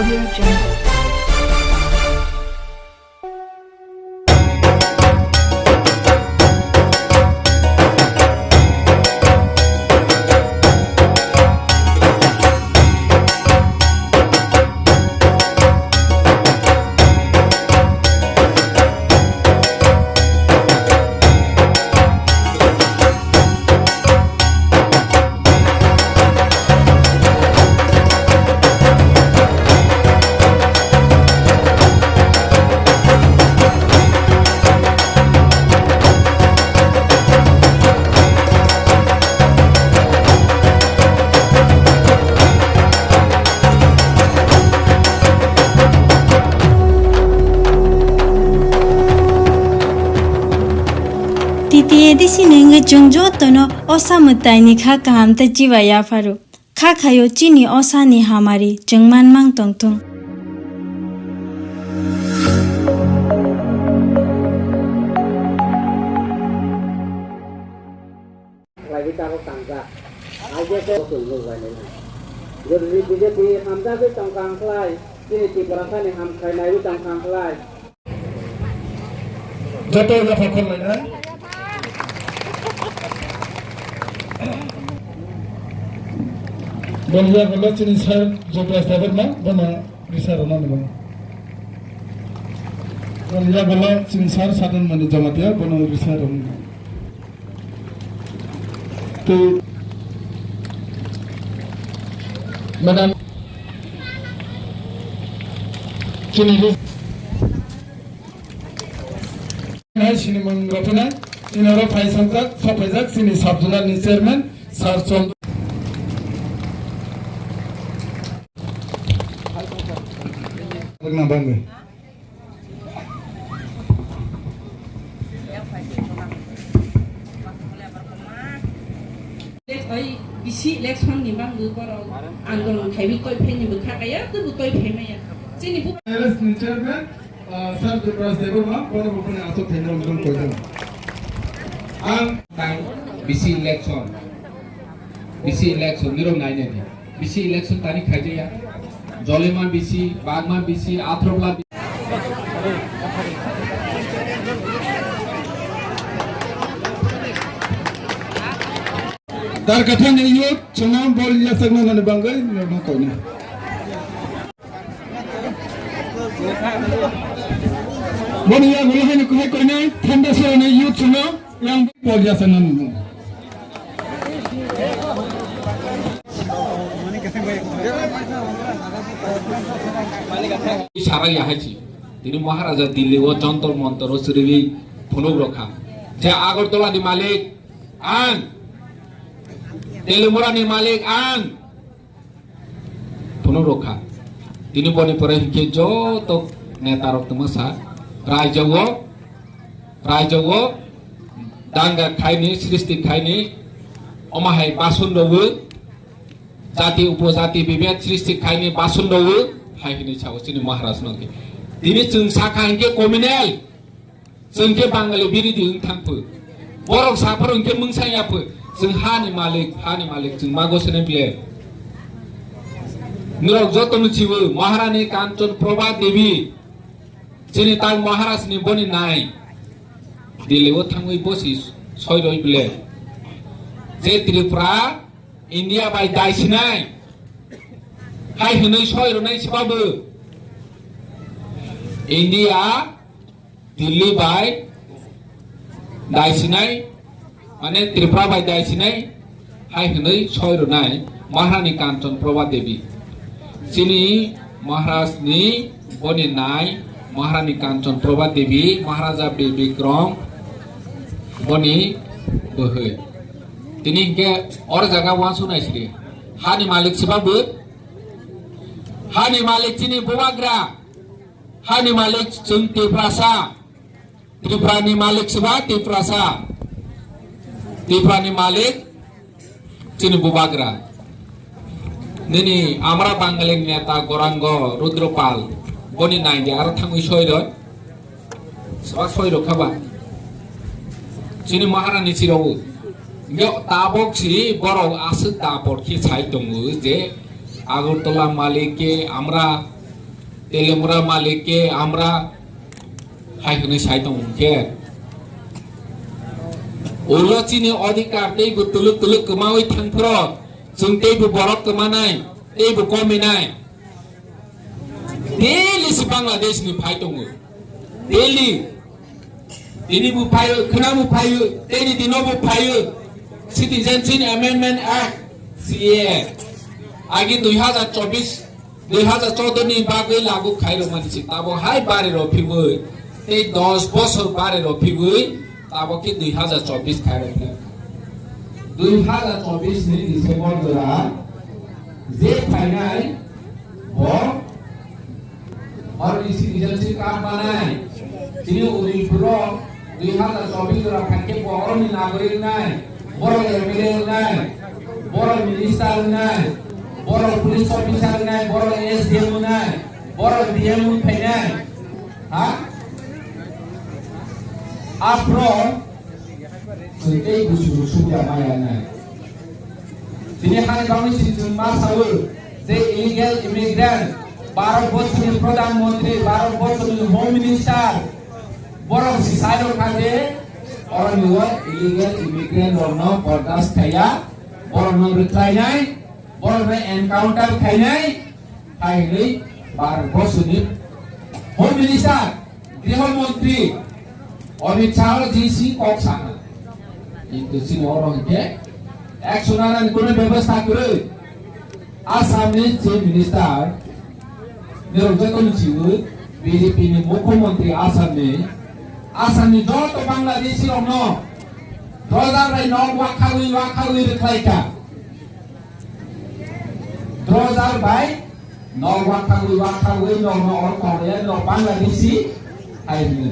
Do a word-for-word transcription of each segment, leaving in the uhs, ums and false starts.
T T A D C ni wngwi chwng jotono osa mwtaini kha kaham tei chiba yapharo. Kha khaio chini osani hamari chwng manmang tongthung. Khlaiwi tabuk tangjak. I P F T ni twi nukbainai. Jodi B J P hamjagwi tongkha wngkhlai, chini Tiprasani hamkrai naiwi tongkha wngkhlai. Joto yapha khorlainai. Boni yagulo chini sir Jogras Debbarma, bono risa rwnani bo. Boni yagulo chini sir Sadan Mani Jamatia, bono risa rwnani. Tei Madam, chini ri-, hai sinimung rokna, chini oro phai songjak, sophaijak, chini sub zonal ni chairman, Sir Chandra. Rwna bangwi. Oi, bisi election ni bangwi borok andolon khaiwi koi phaini bwkha kaya, tei bo koi phai maya. Chini bu- L S ni chairman, ah, Sir Jogras Debbarma, bono bo phani aswk thaino wngkha koi jang. Ang tang bisi election, bisi election nirok nainani. Bisi election tani khaijaya. Jolima bisi, bagma bisi, athropla bisi. Darkathani youth chwngno bol yachakna nani bangwi nirokno koina. Boni yagulo haino kuhai koinai, thanda sorani youth chwngno yang bol yachakna nani. Sara yahai si. Tini Maharaja Delhi o Jantar Mantar o siriwi phunuk rokha. Je Agartala ni malik ang. Telimura ni malik ang. Phunuk rokha. Tini boni pore hinkhe joto neta rok tongma sa. Raijao, raijao danga khaini, srishti khaini, omo hai basun rwi. Jati upojati bibed srishti khaini basun rwi hai hinwi sao chini Maharaj no khe. Tini chwng sakha hinkhe communal, chwng khe Bangali biridhi wng thang phu. Borok saphuru hinkhe mungsa ya phu. Chwng hani malik, hani malik chwng mago sene ple. Norok joto no chibo Maharani Kanchan Prabha Devi. Chini tang Maharaj ni boni nai. Delhi o thangwi bosi soi roi ple. Je Tripura India bai dai sinai. Hai hwnwi soi rwnai sibabu. India, Delhi bai dai sinai, mane Tripura bai dai sinai, hai hwnwi soi rwnai Maharani Kanchan Prabha Devi. Chini Maharaj ni boni nai Maharani Kanchan Prabha Devi, Maharaja Bir Bikram boni bwhwi. Tini hinkhe oro jaga uansuk nai sidi. Hani malik sibabu. Hani malik chini bubagra. Hani malik chwng Tiprasa. Tripura ni malik siba Tiprasa. Tripura ni malik chini bubagra. Nini amra Bangali neta Gorango Rudropal. Boni naidi aro thangwi soi roi. Saba soi rok khaba. Chini Maharani chirogo. Yo tabok si borok aswk dapor khe sai tongo je Agartala malik ke amra Telemura malik ke amra hai hwnwi sai tongo hwnkhe. Ulo chini odhikar teibo tuluk tuluk kwmawi thangphro, chwng teibo borok kwmanai, teibo kominai. Daily si Bangladesh ni phai tongo. Daily. Tini bo phaio, khwna bo phaio, tini dino bo phaio. Citizenship Amendment Act, C A A. Agi dui hazar chobbish, dui hazar choudo ni bagwi lagu khairokmani si tabo hai bari rok phibwi. Tei dos bosor bari rok phibwi, tabo khe dui hazar chobbish khairok phai. Dui hazar chobbish ni December jora je phainai bo Borokni citizenship card manai, chini Udaipur o dui hazar chobbish jora phaikhe bo oroni nagorik wngnai, borok M L A wngnai, borok minister wngnai, borok police officer wngnai, borok S D M wngnai, borok D M wng phainai. Ha? Aphro chwng tei busu busu ya maya wngnai. Tini hai bagwi si chwng ma sawi je illegal immigrant, Bharat borso ni Pradhan Mantri, Bharat borso ni Home Minister, borok si sai rok kha je oroni o illegal immigrant rok no bordas khaiya, borok no rwkhlainai, borok no encounter khainai, hai hwnwi Bharat borso ni Home Minister, Griho Mantri Amit Shah o J C kok sana. Kintu chini oro hwnkhe action anani kuno bebostha kwrwi. Assam ni Chief Minister, nirok joto ni chiwi B J P ni Mukhyamantri Assam ni, Assam ni joto Bangladeshi rok no drojar bai nok wakhawi wakhawi rwkhlai kha. Drojar bai nok wakhawi wakhawi nok no oro tongya nok Bangladeshi hai hwnwi.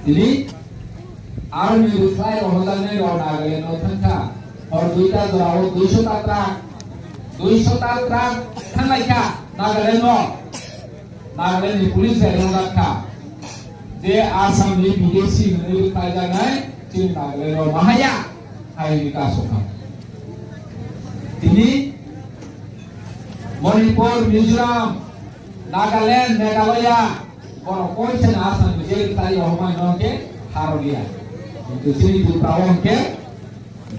Tini army rwkhlai rok hojaknai rok Nagaland o thangkha. Hor duita jora o duiso ta truck, duiso ta truck thanglai kha Nagaland o. Nagaland ni police bai rojak kha. Je Assam ni bideshi hwnwi rwkhlaijaknai chini Nagaland o mahaya hai hwnwi kasokha. Tini Manipur, Mizoram, Nagaland, Meghalaya, borok koisa ni Assam ni je rwkhlai o hwnwi no khe harok ya. Kintu chini Tripura o hwnkhe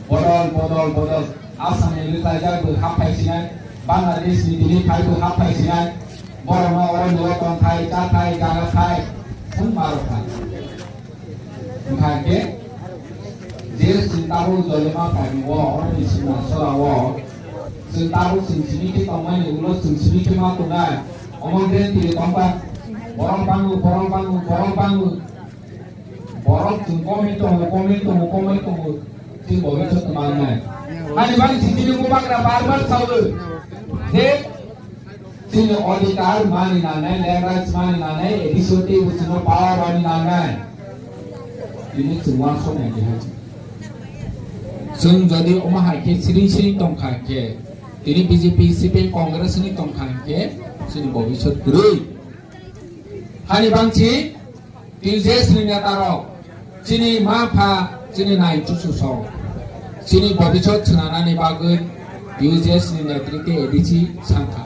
Bodol, bodol, bodol. Assam ni rwkhlaijak bo hap phai sinai, Bangladesh ni tini phai bo hap phai sinai. Borok no oro ni o tong thai, cha thai, jaga thai, thung maro thai. Wngkha khe je chwng tabuk jolima phaini o, oro ni sima sora o. Chwng tabuk chwng simi khe tongmani ulo chwng simi khe ma tongnai. Omo grant twi tongkha. Borok bango, borok bango, borok bango. Borok chwng komwi tongo, komwi tongo, komwi tongo, chwng bo bwswk kwma wngnai. Ani bagwi chwng chini bubagra bar bar saui je chini odhikar mani nangnai, land rights mani nangnai, A D C o teibo chwngno power rwni nangnai. Tini chwng uansuknai keha chwng. Chwng jodi omo hai khe siring siring tong kha khe, tini B J P, C P M, Congress ni tong kha khe, chini bobiswt kwrwi. Hani bangchi T U J S ni neta rok, chini ma pha, chini nai chuchu song, chini bobiswt swnanani bagwi T U J S ni netritwe A D C sangkha,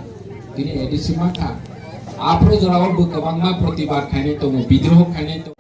tini A D C mankha. Aphuru jorao bo kwbangma protibad khainai tongo, bidroho khainai tongo.